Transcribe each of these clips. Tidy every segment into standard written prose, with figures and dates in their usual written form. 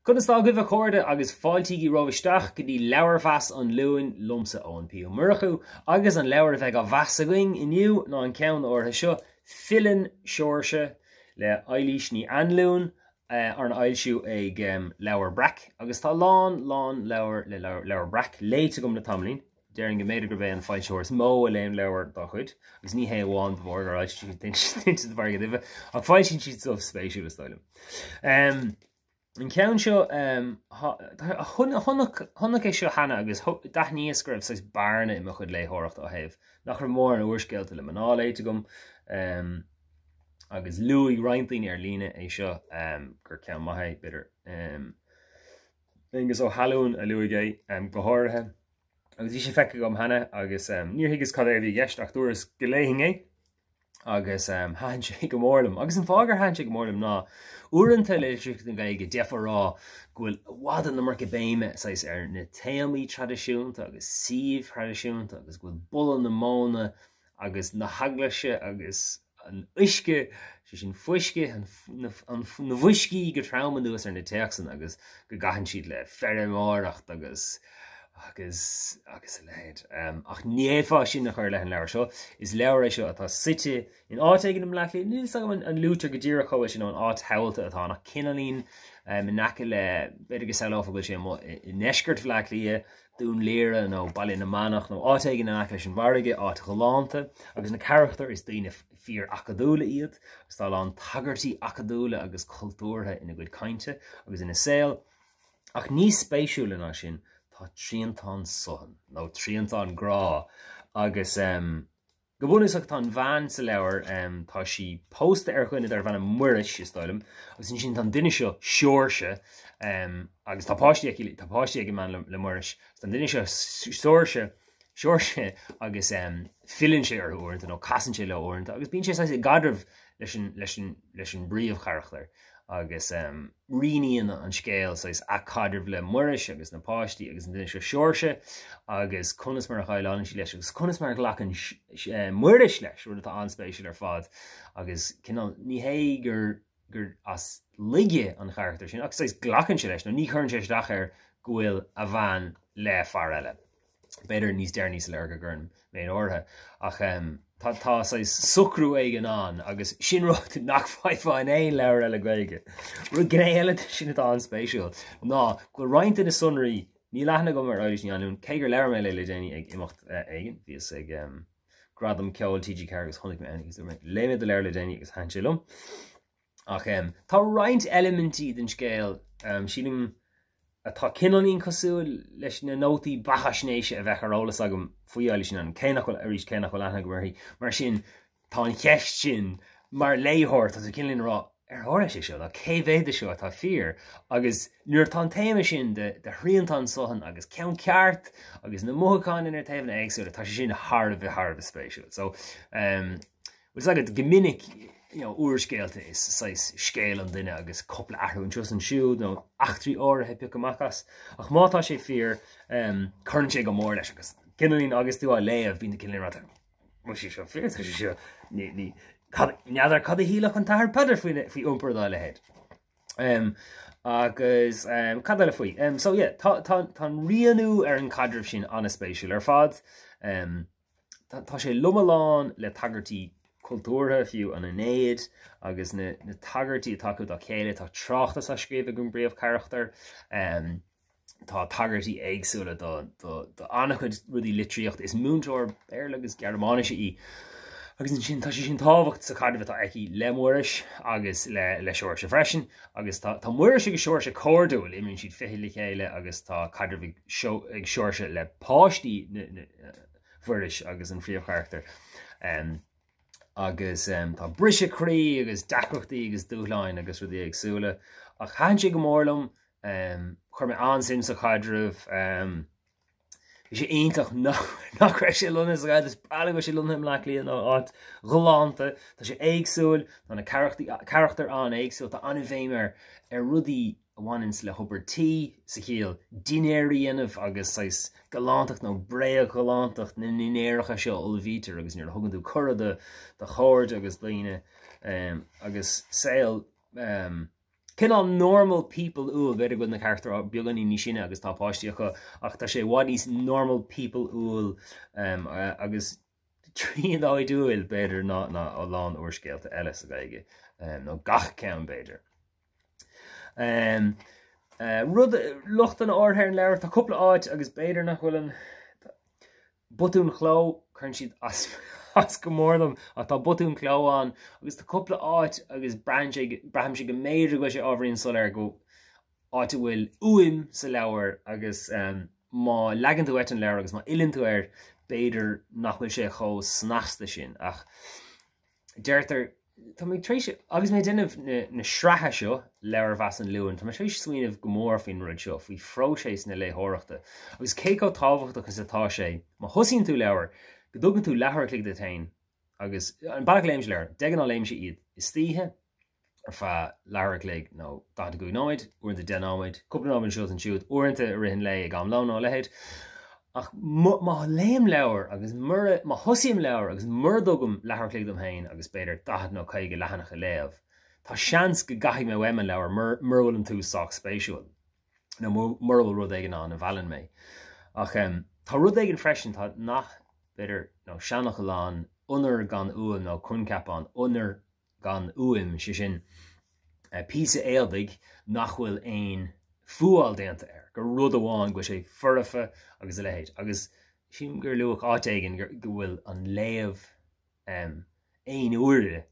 Conas tá agaibh a chairde agus fáiltígí romhaibh isteach go dtí Leabharmheas an Luain liomsa Eoin P Ó Murchú agus an leabhar a bheidh á mheas againn inniu ná an ceann áirithe seo, Filleann Seoirse le Eilís Ní Anluain, arna fhoilsiú ag Leabhar Breac agus tá a lán lán leabhar le Leabhar Breac léite agam le tamaillín. Déarfainn go mb'fhéidir gurb é an foilsitheoir is mó a léim leabhar dá chuid, agus ní hé amháin de bharr gur fhoilsigh siad Tinte na Farraige Duibhe, ach foilsíonn siad stuif spéisiúil is dóigh liom. An ceann seo, chonac é seo cheana agus d'aithníos go raibh saghas bearna i mo chuid léitheoireachta ó thaobh nach raibh mórán úrscéalta le mná léite agam, agus luaigh roinnt daoine ar líne é seo gur ceann maith é, b'fhéidir. Aengus Ó hAlmhain a luaigh é go háirithe. Agus bhí sé feicthe agam cheana agus níor thuigeas cad é a bhí i gceist ach dúras go léifinn é agus thaitin sé go mór liom. Agus an fáth gur thaitin sé go mór liom ná uaireanta le litríocht na Gaeilge d'fhéadfá a rá go bhfuil i bhfad an iomarca béime saghas ar na téamaí traidisiúnta agus suímh thraidisiúnta agus go bhfuil boladh na móna agus na heaglaise agus an uisce, sé sin fuisce, na bhfuiscí go trom anuas ar na téacsanna agus go gcaitheann siad le feirmeoireacht agus agus agus a leithéid. Ach ní fhéadfá sin a chur i leith an leabhair seo. Is leabhar é seo atá suite in áit éigin i mBleá Cliath. Níl 'fhios agam an luaitear go díreach cá bhfuil sé nó an áit shamhalta atá ann ach cineáilín in aice le, b'fhéidir go samhlófá go bhfuil sé amuigh i ndeisceart Bhleá Cliath, Dún Laoghaire nó Baile na Manach nó áit éigin in aice leis an bhfarraige, áit ghalánta, agus na carachtair, is daoine fíor-acadúla iad, agus tá a lán tagairtí acadúla agus cultúrtha ina gcuid cainte agus ina saol. Ach níos spéisiúla ná sin, tá triantán suthain, nó triantán grá, agus. Go bunúsach tá an bhean sa leabhar, tá sí pósta ar dhuine darbh ainm Muiris, is dóigh liom, agus ansin tá an duine seo, Seoirse, agus tá páistí aici, tá páistí ag an mbean le Muiris, agus tá an duine seo, Seoirse, Seoirse, agus filleann sé uirthi uaireanta nó casann sé léi uaireanta agus bíonn sé saghas i gcaidreamh leis an, leis an, leis an bpríomhcharachtar. Agus rianaíonn an scéal saghas a caidreamh le Muiris agus na páistí agus an duine seo Seoirse agus conas mar a dhéileálann sí leis agus conas mar a ghlacann Muiris leis, rud atá an-spéisiúil ar fad agus cineál ní hé gur gur as laige an charachtar sin ach saghas glacann sé leis nó ní chuireann sé isteach air go bhfuil a bhean le fear eile. B'fhéidir níos deireanaí sa leabhar go gcuireann mé in áirithe, ach tá tá saghas socrú éigin ann agus sin rud nach bhfaighfeá in aon leabhar eile Gaeilge. Rud gné eile de sin atá an-spéisiúil ná go bhfuil roinnt de na sonraí, níl aithne agam ar Eilís Ní Anluain, cé gur labhair mé léi le déanaí ag imeacht éigin, bhíos ag Gradam Ceoil TG4 agus chonaic mé agus dúirt mé, léigh mé do leabhar le déanaí agus thaitin sé liom. Ach tá roinnt eilimintí den scéal, sílim, atá cineáilín cosúil leis na nótaí beathaisnéise a bheadh ar eolas agam faoi Eilís Ní Anluain, cé nach bhfuil, arís, cé nach bhfuil aithne agam uirthi. Mar sin, tá an cheist sin, mar léitheoir, tá tú cineáilín ag rá, ar tharla sé seo? Nó cé mhéad de seo atá fíor? Agus nuair atá an téama sin de de thriantán suthain agus ceann ceart agus na mothúcháin idir taobhanna éagsúla, tá sé sin thar a bheith, thar a bheith spéisiúil. So, Bhfuil 's agat, go minic, you know, úrscéalta is saghas scéal an duine agus cúpla athrú anseo is ansiúd nó eachtraí áirithe pioctha amach as. Ach má tá sé fíor, um, cuireann sé go mór leis agus cineáilín agus tú á léamh bíonn tú cineáilín ag rá, bhfuil sé seo fíor, tá sé seo, ní, ní, cad, n'fheadar cad a shílfeadh an tAthair Peadar faoi, faoi iompar dá leithéid. Um, agus um, cad eile faoi? Um, so yeah, tá, tá, tá an rianú ar an caidreamh sin an-spéisiúil ar fad. Um, Tá sé lom lán le tagairtí cultúrtha, fiú an Aeneid agus na tagairtí atá acu dá chéile, tá tráchtas á scríobh ag an bpríomhcharachtar, tá tagairtí éagsúla do an-chuid rudaí litríochta, is múinteoir Béarla agus Gearmáinise í agus ansin tá sé sin tábhachtach sa chaidreamh atá aici le Muiris agus le Seoirse freisin agus tá Muiris agus Seoirse cairdiúil, imríonn siad fichille le chéile agus tá caidreamh ag Seoirse le páistí na Mhuiris agus an phríomhcharachtar. Agus tá briseadh croí agus deacrachtaí agus dúshláin agus rudaí éagsúla. Ach thaitin sé go mór liom, chuir mé an-suim sa chaidreamh. Bhí sé iontach nach raibh sé lonnaithe sa Ghaeltacht, is breá liom go bhfuil sé lonnaithe i mBleá Cliath nó áit ghalánta. Tá sé éagsúil, tá na carachtair an-éagsúil, tá an-bhéim ar ar rudaí a bhaineanns le hobair tí, sa chiall dinnéar a dhéanamh agus saghas galántacht nó bréag-ghalántacht na ndinnéaracha seo a ullmhaítear agus nuair a thugann tú cuireadh do do chairde agus daoine agus saol. Cineál normal people-úil, b'fhéidir go bhfuil na carachtair beagáinín níos sine agus tá páistí acu ach tá sé i bhfad níos normal people-úil agus tríonóidiúil b'fhéidir ná ná a lán úrscéalta eile sa Ghaeilge nó gach ceann b'fhéidir. Rud lochtanna áirithe ar an leabhar, tá cúpla áit agus b'fhéidir nach bhfuil an Botúin chló, cuireann siad as as go mór dom ach tá botúin chló ann agus tá cúpla áit agus braitheann sé, braithimse go mb'fhéidir go bhfuil sé ábhairín soiléir go áit a bhfuil uaim sa leabhar agus má leagann tú uait an leabhar agus má fhilleann tú air b'fhéidir nach bhfuil sé chomh snasta sin ach Deirtear, tá mé tar éis, agus mé ag déanamh na sraithe seo, Leabharmheas an Luain, tá mé tar éis smaoineamh go mór faoin rud seo, faoi phróiseas na léitheoireachta, agus cé chomh tábhachtach is atá sé, má thosaíonn tú leabhar, go dtugann tú leathuair a chloig duit féin, agus an bealach a léimse leabhair, de ghnáth léimse iad istoíche, ar feadh leathuair a chloig nó 45 nóiméad, uaireanta 10 nóiméad, cúpla nóiméad anseo is ansiúd, uaireanta i rith an lae ag am lóin nó a leithéid. Ach má léim leabhar agus mura, má thosaím leabhar agus mura dtugaim leathuair a chloig dom féin agus b'fhéidir 40 nó 50 leathanach a léamh, tá seans go gcaithfidh mé uaim an leabhar mura bhfuil an tús sách spéisiúil nó mura bhfuil rud éigin ann a mheallann mé. Ach tá rud éigin freisin, tá nath, b'fhéidir, nó seanfhocal ann, ionar gan uaim nó coincheap ann, ionar gan uaim, sé sin, píosa éadaigh nach bhfuil aon fuáil déanta air, gur rud amháin go bhfuil sé foirfe agus a leithéid. Agus sílim gur luadh áit éigin go bhfuil an léamh aon uaire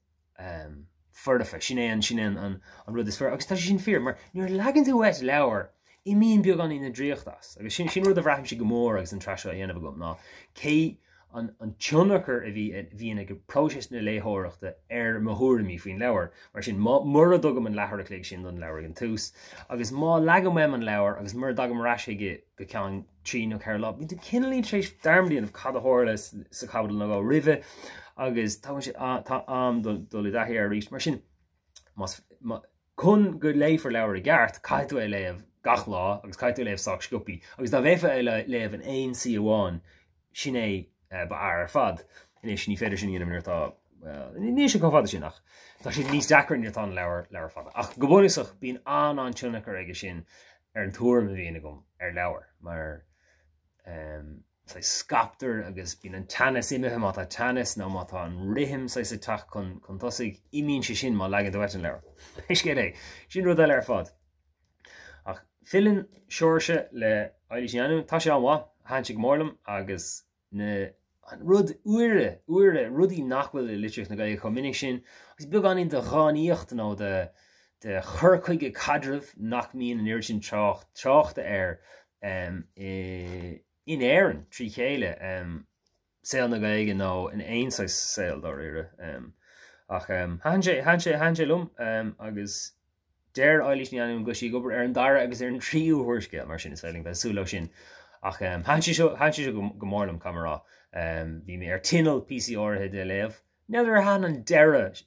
foirfe, sin é an, sin é an rud is fearr. Agus tá sé sin fíor, mar nuair a leagann tú uait leabhar, imíonn beagáinín na draíochta as. Agus sin, sin rud a bhraithimse go mór agus an tsraith seo á dhéanamh agam, ná cé an tionchar a bhíonn ag próiseas na léitheoireachta ar mo thuairimí faoin leabhar. Mar sin, mura dtugaim an leathuair a chloig sin don leabhar ag an tús, agus má leagaim uaim an leabhar agus mura dtagaim ar ais chuige go ceann trí nó ceithre lá, bíonn tú cineáilín tar éis dearmad a dhéanamh cad a tharla sa chaibidil nó dhó roimhe agus tá am dul i dtaithí air arís. Mar sin, más, Chun go léifear leabhar i gceart, caithfidh tú é a léamh gach lá agus caithfidh tú é a léamh sách sciobtha agus dá bhféadfá é a léamh in aon suí amháin, sin é ba fhearr ar fad. Anois, ní féidir sin a dhéanamh nuair atá, bhuel, níl sé chomh fada sin ach tá sé níos deacra nuair atá an leabhar, leabhar fada. Ach go bunúsach, bíonn an-an-tionchar aige sin ar an tuairim a bhíonn agam ar leabhar mar saghas scaiptear agus bíonn an teannas imithe má tá teannas nó má tá an rithim saghas ag teacht chun chun tosaigh, imíonn sé sin má leagann tú uait an leabhar. Pé scéal é, sin rud eile ar fad. Ach Filleann Seoirse le Eilís Ní Anluain, tá sé an-mhaith, thaitin sé go mór liom agus na an rud úire, úire, rudaí nach bhfuil i litríocht na Gaeilge chomh minic sin, agus beagáinín de dhánaíocht nó de de chur chuige caidrimh nach mbíonn an oiread sin trácht tráchta air i in Éirinn trí chéile, saol na Gaeilge nó in aon saghas saol dáiríre. Ach thaitin sé, thaitin sé, thaitin sé liom agus deir Eilís Ní Anluain go bhfuil sí ag obair ar an dara agus ar an tríú húrscéal, mar sin is féidir linn bheith ag súil leo sin. Ach thaitin sé seo, thaitin sé seo go mór liom, caithfidh mé a rá. Bhí mé ar tinneall píosaí áirithe de a léamh. N'fheadar ar thaitin an deireadh,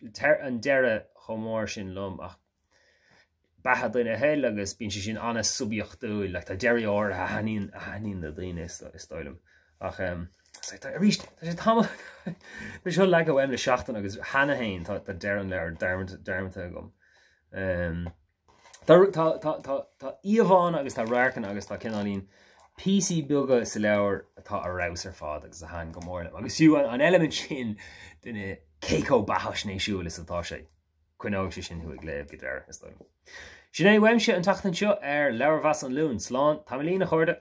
an deireadh chomh mór sin liom ach beatha duine a thoil agus bíonn sé sin an-suibiachtúil, like tá deirí áirithe a thaitníonn, a thaitníonn le daoine is is dóigh liom. Ach em tá arís tá sé tamall tá seo leagtha uaim le seachtain agus cheana féin tá tá deireadh an leabhair dearmadta dearmadta agam. Em tá tá tá tá tá íomhánna agus tá radharcanna agus tá cineáilín píosaí beaga sa leabhar atá ar fheabhas ar fad agus a thaitin go mór liom. Agus fiú an an eilimint sin de na cé chomh beathaisnéisiúil is atá sé. Coinneoidh sé sin thú ag léamh go deireadh, is dóigh liom. Sin é uaimse an tseachtain seo ar Leabharmheas an Luain. Slán tamaillín, a chairde!